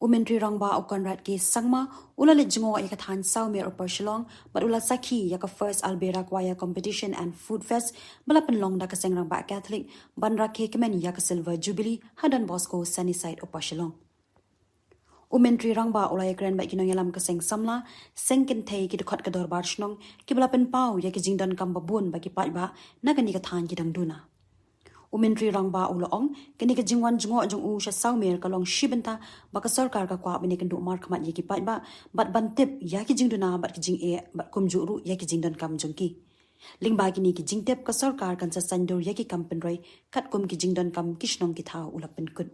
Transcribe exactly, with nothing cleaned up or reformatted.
U Myntri Rangbah u Conrad K Sangma u la leit jngoh ïa ka thaiñ Sawmer Upper Shillong bad u la sakhi ïa ka First Albera Choir Competition and Food Fest ba la pynlong da ka Seng Rangbah Catholic ban rakhe kmen ïa ka Silver Jubilee ha Don Bosco Sunnyside Upper Shillong. U Myntri Rangbah u la ïakren bad ki nongïalam ka Seng Samla, Seng Kynthei, ki dkhot ka Dorbar Shnong kiba la pynpaw ïa ki jingdonkam babun ba ki paidbah na kane ka thaiñ ki dang duna. U Myntri Rangbah u la ong, kane ka jingwan jngoh jong u sha Sawmer ka long shi bynta ba ka sorkar ka kwah ban ïakynduh markhmat ïa ki paidbah bad ban tip ïa ki jingduna bad ki jingeh bad kumjuh ruh ïa ki jingdonkam jong ki. Lyngba kine ki jingtip ka sorkar kan sa saiñdur ïa ki kam pynroi katkum ki jingdonkam ki shnong ki thaw, u la pynkut.